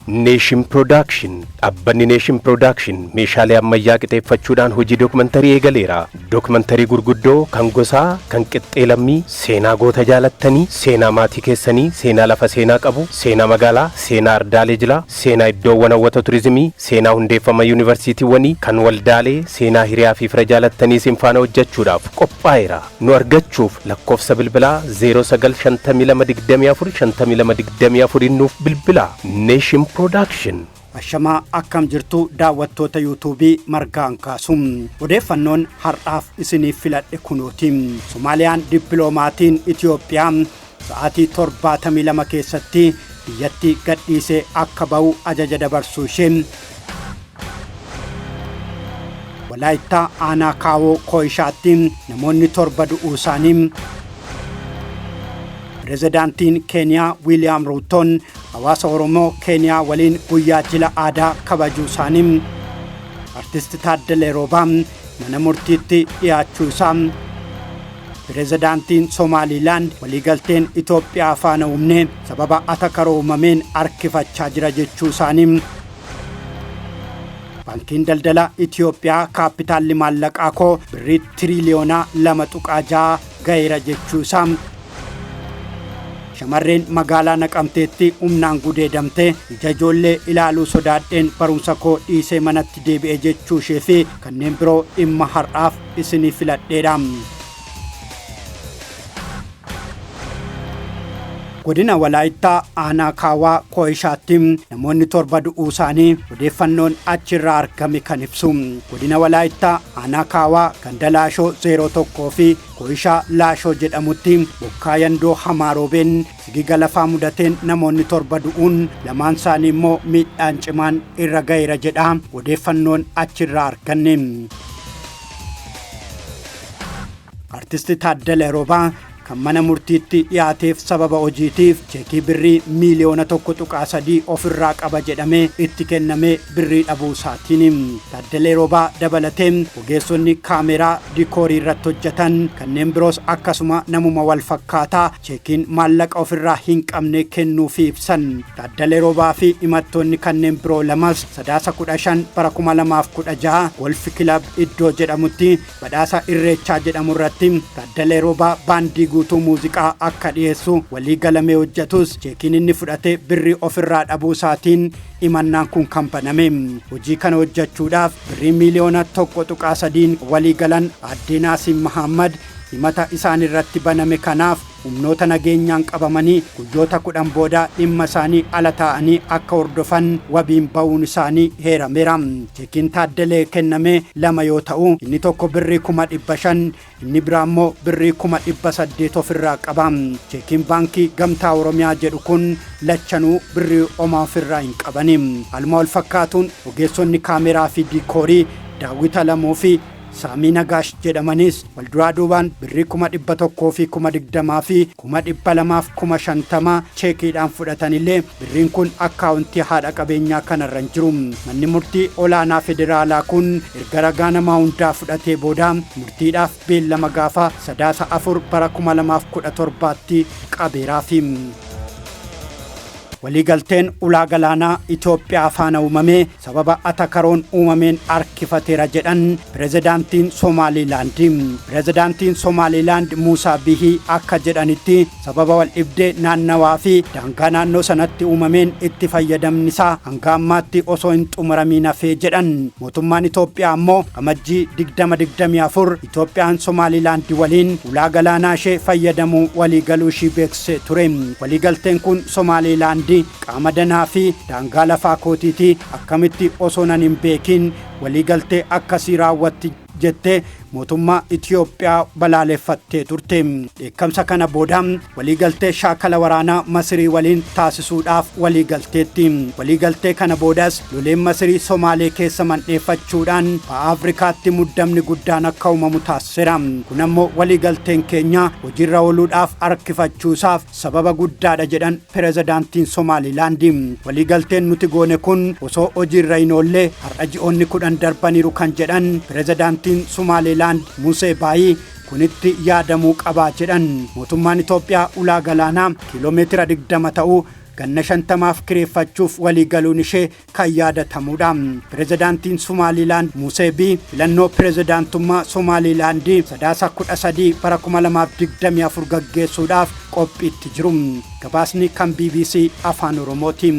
Nation Production. Dhaabbanni Nation Production meeshaalee ammayyaa qixeeffachuudhaan hojii dookumantarii eegaleera. Dookumantarii gurguddoo kan gosaa, kan qixxee lammii, seenaa goota jaalattanii, seenaa maatii keessanii, seenaa lafa seenaa qabu, seenaa magaalaa, seenaa ardaalee jilaa, seenaa iddoowwan hawwata turizimii, seenaa hundeeffama yuunivarsiitiiwwanii, kan waldaalee, seenaa hiriyaa fi fira jaalattanii isin faana hojjechuudhaaf qophaa'eera. Nu argachuuf lakkoofsa bilbilaa 0952 24 52 24 nuuf bilbilaa. Nation Production. Ashamaa, akkam jirtu daawwattoota Yuutuubii Margaan Kaasum? Odeeffannoon har'aaf isiniif filadhe kunooti. Somaaliyaan dippiloomaatiin Itiyoophiyaa sa'aatii 72 keessatti biyyatti gadhiisee akka ba'u ajaja dabarsuu ishee. Walaayittaa aanaa Kaawoo Kooyishaatti namoonni 7 du'uu isaanii. Pirezidaantiin Keeniyaa Wiiliyaam Ruutoon hawaasa Oromoo Keeniyaa waliin guyyaa jila aadaa kabajuu isaanii. Artisti Taaddalee Roobaa mana murtiitti dhiyaachuu isaa. Pirezidaantiin Somaaliilaand waliigalteen Itoophiyaa faana uumne sababa atakaroo uumameen harkifachaa jira jechuu isaanii. Baankiin Daldala Itiyoophiyaa kaappitaalli maallaqaa koo birrii tiriiliyoonaa 2.6 ga'eera jechuu isaa. Shamarreen magaalaa Naqamteetti humnaan gudeedamte ija ijoollee ilaaluu sodaadheen barumsa koo dhiisee manatti deebi'e jechuu ishee fi kanneen biroo dhimma har'aaf isinii filadheedha. Godina Walaayittaa aanaa Kaawaa Kooyishaatti namoonni 7 du'uu isaanii odeeffannoon achirraa argame kan ibsu. Godina Walaayittaa aanaa Kaawaa ganda Laashoo 01 fi Kooyishaa Laashoo jedhamutti bokkaa yandoo hamaa roobeen sigiga lafaa mudateen namoonni 7 du'uun, lamaan isaanii immoo miidhaan cimaan irra ga'eera jedha odeeffannoon achirraa arganne. Artisti Taaddalee Roobaa kan mana murtiitti dhiyaateef sababa hojiitiif cheekii birrii miiliyoona 1.3 ofirraa qaba jedhamee itti kennamee birrii dhabuu isaatiin. Taaddalee Roobaa dabalatee ogeessonni kaameraa dikoorii irratti hojjetan kanneen biroos akkasuma namuma wal fakkaataa cheekiin maallaqa ofirraa hin qabne kennuufi ibsan. Taaddalee Roobaa fi himattoonni kanneen biroo lamas Sadaasa 15 bara 2016 Golf Club iddoo jedhamutti badhaasa Irreechaa jedhamu irratti Taaddalee Roobaa baandii guutuu muuziqaa akka dhiyeessu walii galamee hojjetus, cheekiin inni fudhate birrii ofirraa dhabuu isaatiin himannaan kun kan baname. Hojii kana hojjechuudhaaf birrii miiliyoona 1.3 walii galan Aaddee Naasiin Mahammad himata isaan irratti baname kanaaf humnoota nageenyaan qabamanii guyyoota 10 booda dhimma isaanii ala taa'anii akka hordofan wabiin ba'uun isaanii heerameera. Cheekiin Taaddalee kenname lama yoo ta'u, inni tokko birrii 500,000, inni biraa immoo birrii 800,000 ofirraa qaba. Cheekiin Baankii Gamtaa Oromiyaa jedhu kun lachanuu birrii homaa ofirraa hin qabani. Haaluma wal fakkaatuun ogeessonni kaameraa fi diikoorii Daawwit Alamuu fi Saamii Nagaash jedhamanis walduraa duubaan birrii 120,000 fi 250,000 cheekiidhaan fudhatanillee birriin kun akkaawuntii haadha qabeenyaa kanarra hin jiru. Manni murtii olaanaa federaalaa kun erga ragaa namaa hundaa fudhatee booda murtiidhaaf beellama gaafa Sadaasa 4 bara 2017tti qabeeraafi. Waliigalteen ulaa galaanaa Itoophiyaa faana uumame sababa atakaroon uumameen harkifateera jedhan pirezidaantiin Somaaliilaandi. Pirezidaantiin Somaaliilaand Muusaa Bihii akka jedhanitti, sababa wal dhibdee naannawaa fi daangaa naannoo sanatti uumameen itti fayyadamni isaa hanga ammaatti osoo hin xumuramiin hafee jedhan. Mootummaan Itoophiyaa ammoo Amajjii 2024 Itoophiyaan Somaaliilaand waliin ulaa galaanaa ishee fayyadamuu waliigaluu ishii beeksisee ture. Waliigalteen kun Somaaliilaandi qaama danaa fi daangaa lafaa kootiiti, akkamitti osoo nan hin beekiin waliigaltee akkasii raawwatti jettee mootummaa Itoophiyaa balaaleffattee turte. Dheekkamsa kana booda waliigaltee shaakala waraanaa Masirii waliin taasisuudhaaf waliigalteetti. Waliigaltee kana boodas loleen Masirii Somaalee keessa mandheeffachuudhaan Baha Afrikaatti muddamni guddaan akka uumamu taasiseera. Kun ammoo waliigalteen keenya hojiirra ooluudhaaf harkifachuusaaf sababa guddaadha jedhan pirezidaantiin Somaalilaandi. Waliigalteen nuti goone kun osoo hojiirra hin oolle har'a ji'oonni 10 darbaniiru kan jedhan pirezidaantiin Somaalilaand Musee Baayii, kunitti yaadamuu qabaa jedhan. Mootummaan Itoophiyaa ulaa galaanaa kiiloomeetira 20 ta'u ganna 50f kireeffachuuf waliigaluun ishee kan yaadatamudha. Pireezidaantiin Somaaliilaand Musee Biihii filannoo pireezidaantummaa Somaaliilaandii Sadaasa 13 bara 2024 gaggeessuudhaaf qophiitti jiru. Gabaasni kan BBC Afaan Oromooti.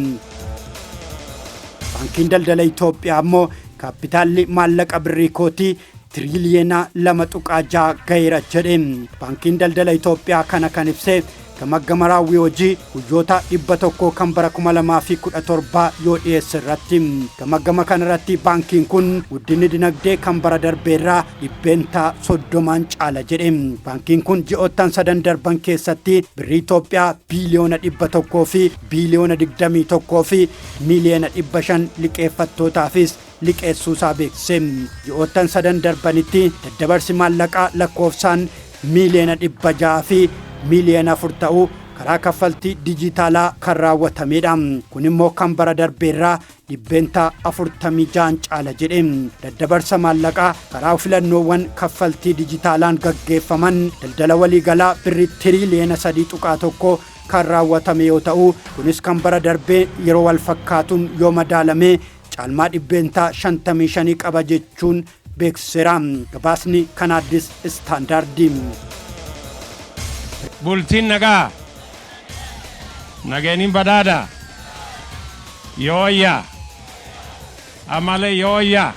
Baankiin Daldala Itoophiyaa immoo kaappitaalli maallaqa birrii kootii tiriliyeena 2.6 gaheera jedhe. Baankiin Daldala Itoophiyaa kana kan ibse gamaggama raawwii hojii guyyoota 100 kan bara 2017 yoo dhiyeesse irratti. Gamaggama kana irratti baankiin kun guddinni dinagdee kan bara darbeerraa 30%n caala jedhe. Baankiin kun ji'oottan sadan darban keessatti birrii Itoophiyaa biiliyoona 100 fi biiliyoona 21 fi miiliyoona 500 liqeeffattootaafis liqeessuusaa beeksise. Ji'oottan sadan darbanitti daddabarsi maallaqaa lakkoofsaan miiliyoona 600 fi miiliyoona 4 ta'uu karaa kaffaltii dijitaalaa kan raawwatamedha. Kun immoo kan bara darbeerraa 46% caala jedhe. Daddabarsa maallaqaa karaa filannoowwan kaffaltii dijitaalaan gaggeeffaman daldala waliigalaa birrii tiriliyoona 3.1 kan raawwatame yoo ta'u, kunis kan bara darbee yeroo wal fakkaatuun yoo madaalame caalmaa 55% qaba jechuun beeksiseera. Gabaasni kan Addis Istaandaardii. Bultiin nagaa. Nageenin badhaadha. Yooyya. Amale yooyya.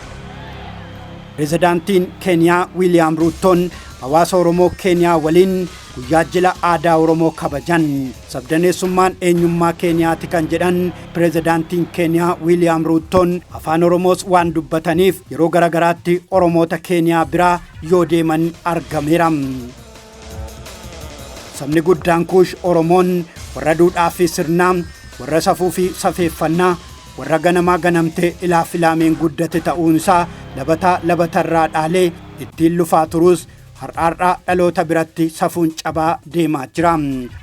Pireezidaantiin Keeniyaa Wiiliyaam Ruuttoon hawaasa Oromoo Keeniyaa waliin guyyaa jila aadaa Oromoo kabajan. Sabdaneessummaan eenyummaa Keeniyaati kan jedhan pireezidaantiin Keeniyaa Wiiliyaam Ruuttoon afaan Oromoos waan dubbataniif yeroo garagaraatti Oromoota Keeniyaa biraa yoo deeman argameera. Sabni guddaan Kuush Oromoon warra duudhaa fi sirnaa, warra safuu fi safeeffannaa, warra ganamaa ganamtee ilaaf ilaameen guddate ta'uunsaa labataa labatarraa dhaalee ittiin lufaa turus, har'aarraa dhaloota biratti safuun cabaa deemaa jira.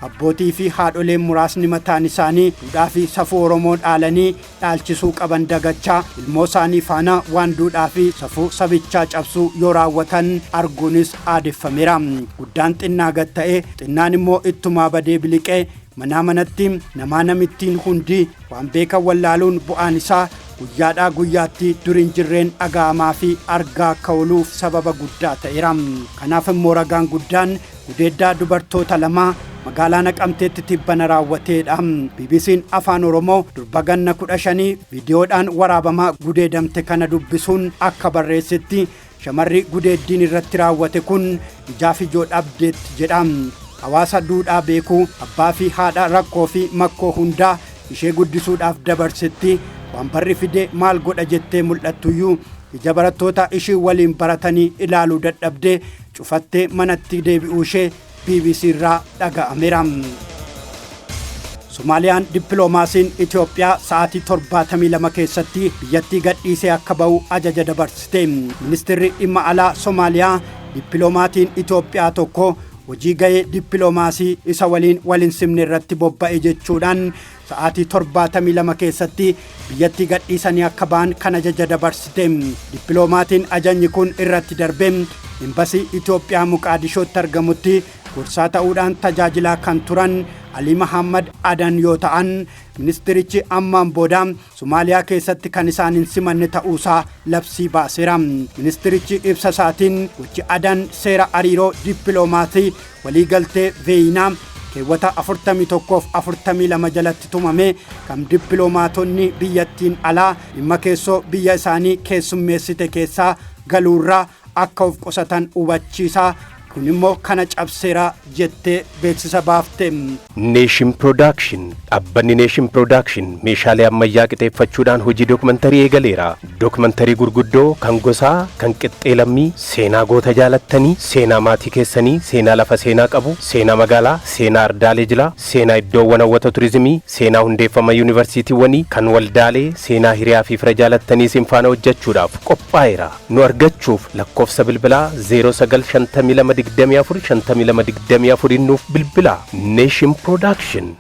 Abbootii fi haadholeen muraasni mataan isaanii duudhaa fi safuu Oromoo dhaalanii dhaalchisuu qaban dagachaa ilmoo isaanii faana waan duudhaa fi safuu sabichaa cabsuu yoo raawwatan arguunis aadeffameera. Guddaan xinnaa gad ta'ee, xinnaan immoo ittumaa badee biliqee manaa manatti namaa namittiin hundi waan beekan wallaaluun bu'aan isaa guyyaadhaa guyyaatti duriin jirreen dhaga'amaa fi argaa akka ooluuf sababa guddaa ta'eera. Kanaaf immoo ragaan guddaan gudeeddaa dubartoota lamaa magaalaa Naqamteetti tibbana raawwateedha. BBC'n Afaan Oromoo durba ganna 15 viidiyoodhaan waraabamaa gudeedamte kana dubbisuun akka barreessetti, shamarri gudeeddiin irratti raawwate kun ijaaf ijoo dhabdeetti jedha. Hawaasa duudhaa beekuu, abbaa fi haadha rakkoo fi makkoo hundaa ishee guddisuudhaaf dabarsetti waan barri fide maal godha jettee mul'attuyyuu ija barattoota ishii waliin baratanii ilaaluu dadhabdee cufattee manatti deebi'uu ishee BBC irraa dhaga'ameera. Somaaliyaan dippiloomaasiin Itoophiyaa sa'aatii 72 keessatti biyyattii gadhiisee akka ba'u ajaja dabarsite. Ministeerri dhimma alaa Somaaliyaa dippiloomaatiin Itoophiyaa tokko hojii ga'ee dippiloomaasii isa waliin wal hin simne irratti bobba'e jechuudhaan sa'aatii 72 keessatti biyyattii gadhiisanii akka ba'an kan ajaja dabarsite. Dippiloomaatiin ajajni kun irratti darbe embasii Itoophiyaa Muqaadishootti argamutti gorsaa ta'uudhaan tajaajilaa kan turan Alii Mahammad Adan yoo ta'an, ministirichi ammaan booda Somaaliyaa keessatti kan isaan hin simanne ta'uusaa labsii baaseera. Ministirichi ibsa isaatiin gochi Adan seera hariiroo dippiloomaasii waliigaltee Veeyinaa keewwata 41 fi 42 jalatti tumame kan dippiloomaatonni biyyattiin alaa dhimma keessoo biyya isaanii keessummeessite keessaa galuurraa akka of qusatan hubachiisaa, kun immoo kana cabseera jettee beeksisa baafte. Nation Production. Dhaabbanni Nation Production meeshaalee ammayyaa qixeeffachuudhaan hojii dookumantarii eegaleera. Dookumantarii gurguddoo kan gosaa, kan qixxee lammii, seenaa goota jaalattanii, seenaa maatii keessanii, seenaa lafa seenaa qabu, seenaa magaalaa, seenaa ardaalee jilaa, seenaa iddoowwan hawwata turizimii, seenaa hundeeffama yuunivarsiitiiwwanii, kan waldaalee, seenaa hiriyaa fi fira jaalattanii isin faana hojjechuudhaaf qophaa'eera. Nu argachuuf lakkoofsa bilbilaa 0952 24 52 24 nuuf bilbilaa. Nation Production.